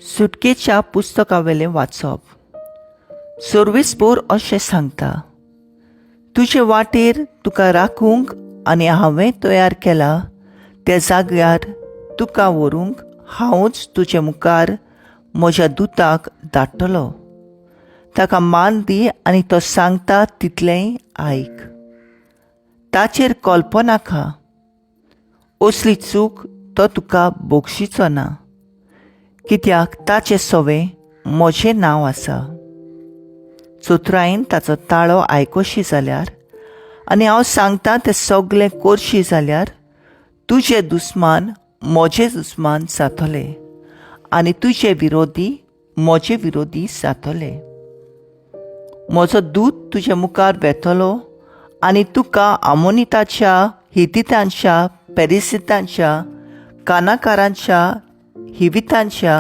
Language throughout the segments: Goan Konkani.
सुटकेच्या पुस्तकावेलें वाचप. सर्वेस्पोर अशें सांगता, तुजे वाटेर तुका राखूंक आनी हांवें तयार केला त्या जाग्यार तुका व्हरूंक हांवूच तुजे मुखार म्हज्या दुताक धाडटलो. ताका मान दी आनी तो सांगता तितलेंय आयक. ताचेर कल्पनाका, असली चूक तो तुका बक्षिचो ना, कित्याक ताचें सवें म्हजें नांव आसा. चतुरायेन ताचो ताळो आयकोशी जाल्यार आनी हांव सांगता तें सगलें करशी जाल्यार तुजे दुस्मान म्हजे दुस्मान जातले आनी तुजे विरोधी म्हजे विरोधी जातले. म्हजो दूत तुजे मुखार वेतलो आनी तुका आमोनिताच्या, हितितांच्या, पेरिसितांच्या, कानाकारांच्या, हिवितांच्या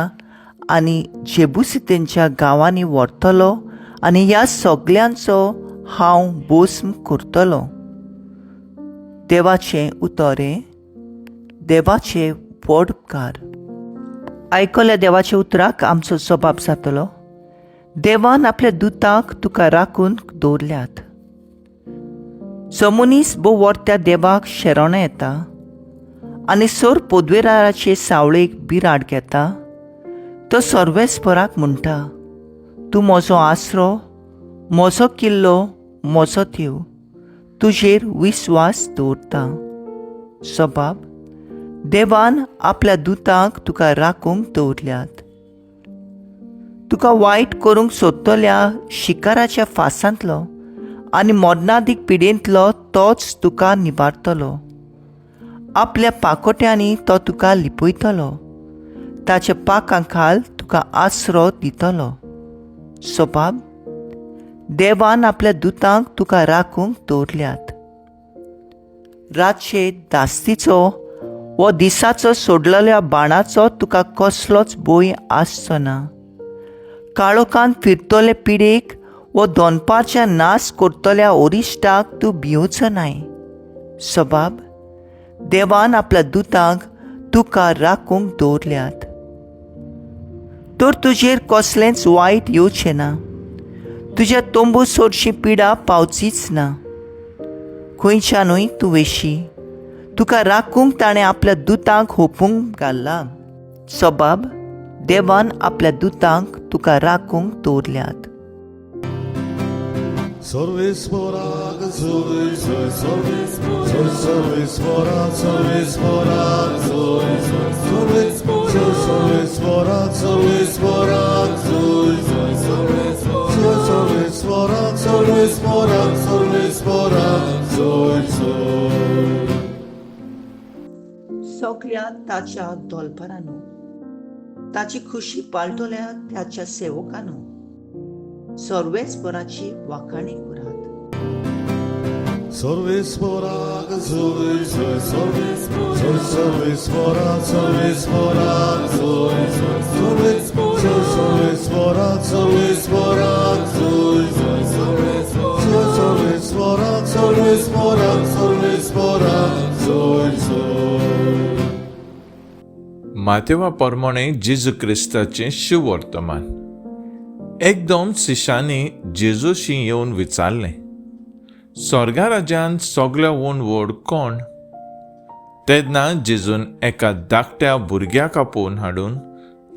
आनी जेबुसितेंच्या गांवांनी व्हरतलो आनी ह्या सगल्यांचो हांव भस्म करतलो. देवाचें उतर हें, देवाचे व्हड उपकार. आयकल्या देवाच्या उतराक आमचो जबाब जातलो. देवान आपल्या दुताक तुका राखून दवरल्यात. जो मनीस भोव व्हरत्या देवाक शरण येता आनी सर पदवेराचे सावळेक बिराड घेता, तो सर्वेस्पराक म्हणटा, तूं म्हजो आसरो, म्हजो किल्लो, म्हजो देव, तुजेर विस्वास दवरता. सबाब, देवान आपल्या दुतांक तुका राखूंक दवरल्यात. तुका वायट करूंक सोदतल्या शिकाराच्या फासांतलो आनी मरणादीक पिडेंतलो तोच तुका निवारतलो. आपल्या पाकोट्यांनी तो तुका लिपयतलो, ताच्या पाकां खाल तुका आसरो दितलो. सबाब, देवान आपल्या दुतांक तुका राखूंक दवरल्यात. रातचे दास्तीचो वो दिसाचो सोडलेल्या बाणाचो तुका कसलोच भंय आसचो ना. काळोखान फिरतले पिडेक वो दनपारच्या नाश करतल्या ओरिश्टाक तूं भिवचो नाय. सबाब, देवान आपल्या दुतांक तुका राखूंक दवरल्यात. तर तुजेर कसलेंच वायट येवचें ना, तुज्या तंबू चडशी पिडा पावचीच ना. खंयच्यानूय तूं वेशी, तुका राखूंक ताणें आपल्या दुतांक होपूंक घाल्ला. सबाब, देवान आपल्या दुतांक तुका राखूंक दवरल्यात. सर्वेस्पराक जोय जोय, जोय सर्वेस्परा, सर्वेस्पराक जोय जोय, जोय सर्वेस्परा, सर्वेस्पराक जोय जोय, जोय सर्वेस्परा, सर्वेस्पराक, सर्वेस्पराक जोय जोय. सगळ्या ताच्या दोलपरांनो, ताची खुशी पाळटल्या त्याच्या सेवकांनो, सर्वेस्पराची वाखाणी करात. सर्वेस्पराक जोय जोय, जोय सर्वेस्परा, सर्वेस्पराक जोय जोय, जोय सर्वेस्परा, सर्वेस्पराक जोय जोय, जोय सर्वेस्परा, सर्वेस्पराक, सर्वेस्पराक जोय जोय. मातेवा प्रमाणे जेजू क्रिस्ताचें शिववर्तमान. एकदम शिशांनी जेजूशी येवन विचारलें, स्वर्गा राज्यान सगल्या वोन व्हड कोण? तेन्ना जेजून एका धाकट्या भुरग्याक आपोवन हाडून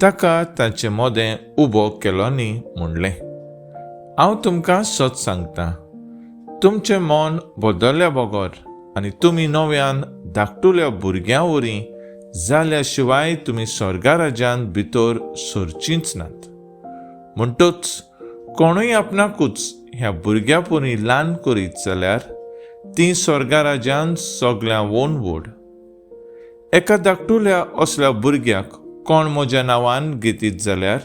ताका ताचे मदें उबो केलो न्ही म्हणलें, हांव तुमकां सत सांगता, तुमचें मन बदलल्या बगर आनी तुमी नव्यान धाकटुल्या भुरग्यां वरी जाल्या शिवाय तुमी स्वर्गा राज्यांत भितर सरचींच नात. म्हणटूच कोणूय आपणाकूच ह्या भुरग्या परी ल्हान करीत जाल्यार ती स्वर्गा राज्यांत सगळ्यां वोन व्हड. एका धाकटुल्या असल्या भुरग्याक कोण म्हज्या नांवान घेतीत जाल्यार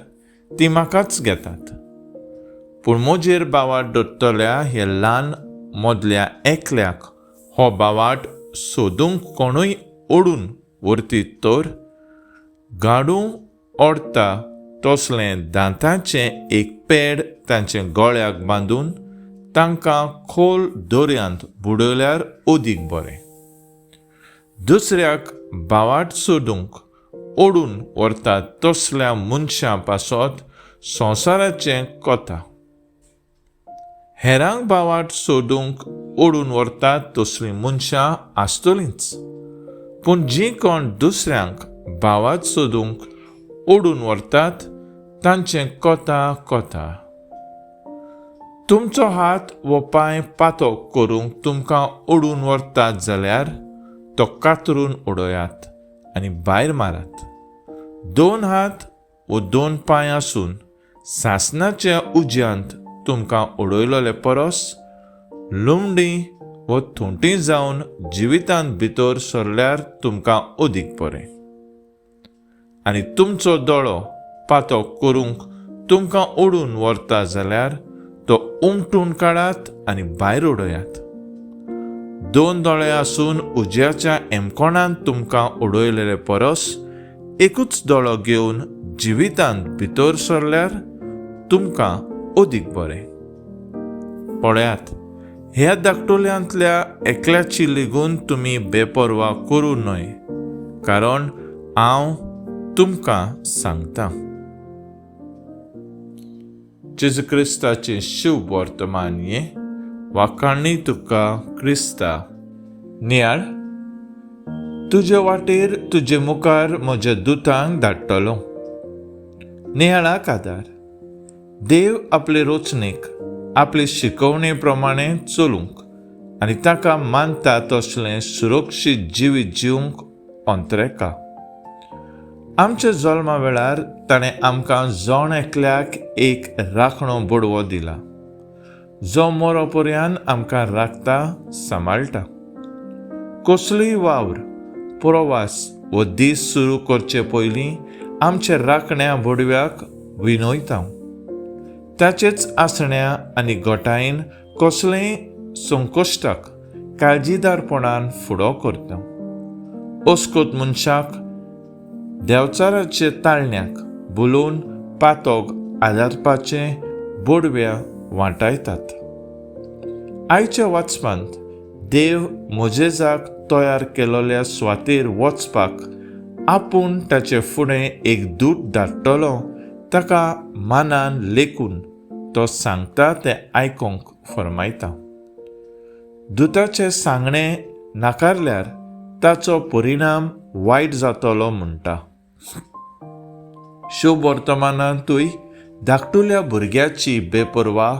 ती म्हाकाच घेतात, पूण म्हजेर बावाट दवरतल्या हे ल्हान मदल्या एकल्याक हो बावाट सोदूंक कोणूय ओडून व्हरतीत तर गाडू ओडटा तसलें दांताचें एक पेड तांच्या गळ्याक बांदून तांकां खोल दर्यांत बुडयल्यार अदीक बरें. दुसऱ्याक बावाट सोदूंक ओडून व्हरतात तसल्या मनशां पासत संवसाराचें कोता. हेरांक भावार्त सोदूंक ओडून व्हरतात तसलीं मनशां आसतलींच, पूण जीं कोण दुसऱ्यांक भावार्त सोदूंक ओडून व्हरतात तांचें कोता कोता. तुमचो हात वो पांय पातो करूंक तुमकां ओडून व्हरतात जाल्यार तो कातरून उडयात आनी भायर मारात. 2 हात वो 2 पांय आसून सासणाच्या उज्यांत तुमकां उडयलोले परस लुमडी वो थोंटी जावन जिवितांत भितर सरल्यार तुमकां अदीक बरें. आनी तुमचो दोळो पातो करूंक तुमकां ओडून व्हरता जाल्यार तो उमटून काडात आनी भायर उडयात. 2 दोळे आसून उज्याच्या एमकोणांत तुमकां उडयलेले परस एकूच दोळो घेवन जिवितांत भितर सरल्यार तुमकां अदीक बरें. पळयात, ह्या धाकटुल्यांतल्या एकल्याची लेगून तुमी बेपर्वा करूं न्हय, कारण हांव तुमकां सांगता. जेजू क्रिस्ताचें शुभ वर्तमान हें. वाखाणी तुका क्रिस्ता. नियाळ, तुजे वाटेर तुजे मुखार म्हज्या दुतांक धाडटलो. नियाळाक आदार. देव आपले रचणेक आपले शिकवणे प्रमाणे चलूंक आनी ताका मानता तसलें सुरक्षीत जिवीत जिवंक अंतरेका. आमच्या जल्मा वेळार ताणें आमकां जण एकल्याक एक राखणो बडवो दिला, जो मरो पर्यंत आमकां राखता, सांबाळटा. कसलोय वावर, प्रवास वो दीस सुरू करचे पयलीं आमच्या राखण्या बडव्याक विनयता. ताचेच आसण्या आनी गोटायेन कसलेंय संकश्टाक काळजीदारपणान फुडो करता. अस्कोत मनशाक देवचाराचे ताळण्याक बोलोवन पातोक आदारपाचें बोडव्या वांटायतात. आयच्या वाचपांत देव मोजेजाक तयार केलोल्या स्वातेर वचपाक आपूण ताचे फुडें एक दूत धाडटलो, ताका मानान लेखून तो सांगता तें आयकोंक फर्मायता. दुताचें सांगणें नाकारल्यार ताचो परिणाम वायट जातलो म्हणटा. शुभ वर्तमानांतूय धाकटुल्या भुरग्याची बेपर्वा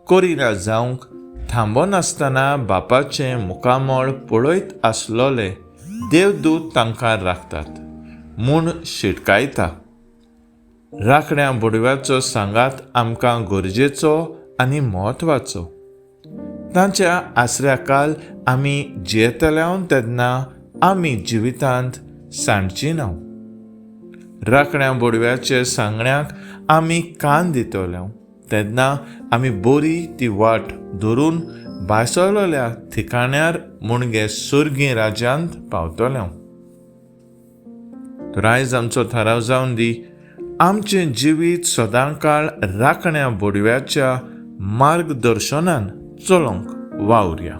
करिना जावंक थांबनासतना बापाचें मुखामळ पळयत आसलोले देवदूत तांकां राखतात म्हूण शिटकायता. राखण्या बडव्याचो सांगात आमकां गरजेचो आनी म्हत्वाचो. तांच्या आसऱ्याकाल आमी जियेतले तेन्ना आमी जिवितांत सांडची ना. राखण्या बडव्याचे सांगण्याक आमी कान दितले तेन्ना आमी बरी ती वाट धरून भायसरलेल्या ठिकाण्यार मुणगे सुर्गी राज्यांत पावतले. तर आयज आमचो थाराव जावन दी, आमचें जिवीत सदांकाळ राखण्या बडव्याच्या मार्गदर्शनान चलोवंक वावुरया.